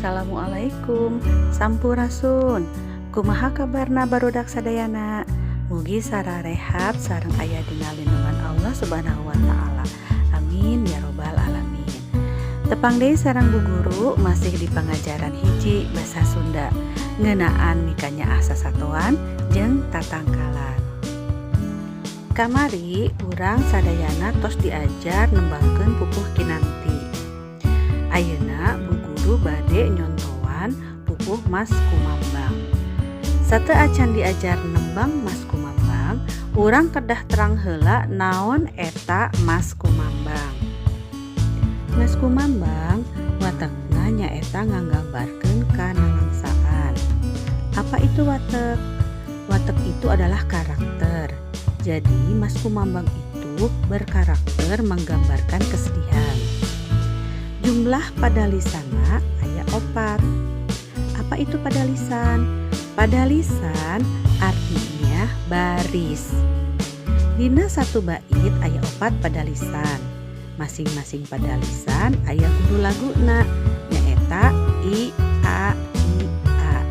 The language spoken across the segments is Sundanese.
Assalamualaikum, Sampurasun. Kumaha kabarna barudak sadayana? Mugi sararehat sareng aya dina lindungan Allah Subhanahu wa taala. Amin ya robbal alamin. Tepang deui sareng Bu Guru masih di pangajaran hiji basa Sunda ngeunaan mikanyaah sasatoan jeung tatangkalan. Kamari urang sadayana tos diajar nembangkeun pupuh Kinanti. Ayeuna Bu Guru bade nyontoan pupuh Mas Kumambang. Sateuacan diajar nembang Mas Kumambang, urang kedah terang heula naon eta Mas Kumambang. Mas Kumambang watekna nyaeta nganggambarkeun kanalangsaan. Apa itu watek? Watek itu adalah karakter. Jadi Mas Kumambang itu berkarakter menggambarkan kesedihan. Jumlah padalisanna aya 4. Apa itu padalisan? Padalisan artinya baris. Dina satu bait aya 4 padalisan. Masing-masing padalisan aya guru laguna, nyaeta I A I A.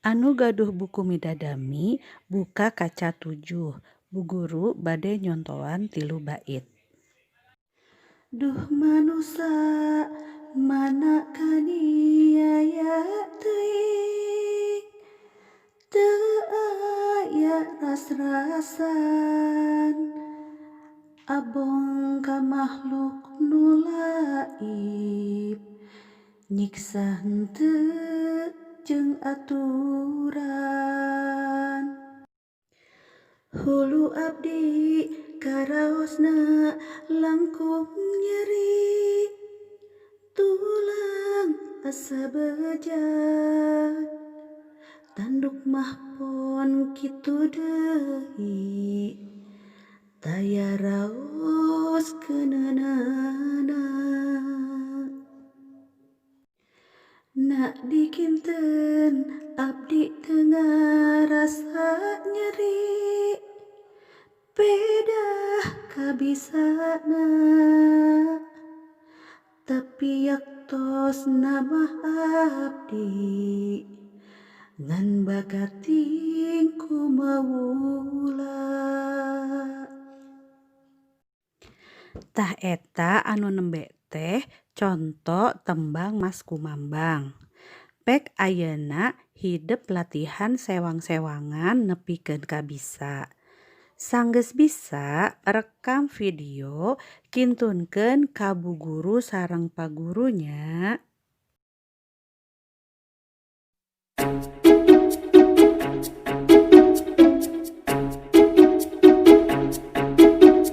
Anu gaduh buku Midadami buka kaca 7. Bu Guru bade nyontoan 3 bait. Duh manusa mana kaniaya teuing, teu aya ras-rasan, abong ka makhluk nu laib, nyiksa henteu jeung aturan. Hulu abdi karaosna langkung nyeri, tulang asa bejat, tanduk mah pon kitu deui, taya raos keuneunana. Na dikinten abdi teu ngarasa nyeri, pedah kabisana, tapi yaktosna mah abdi ngan bakating ku maula. Tah, eta anu nembe teh conto tembang Mas Kumambang. Pek ayeuna hidep latihan sewang-sewangan nepikeun ka bisa. Sanggeus bisa, rekam video kintunkeun ka bu guru sareng pa guru nya.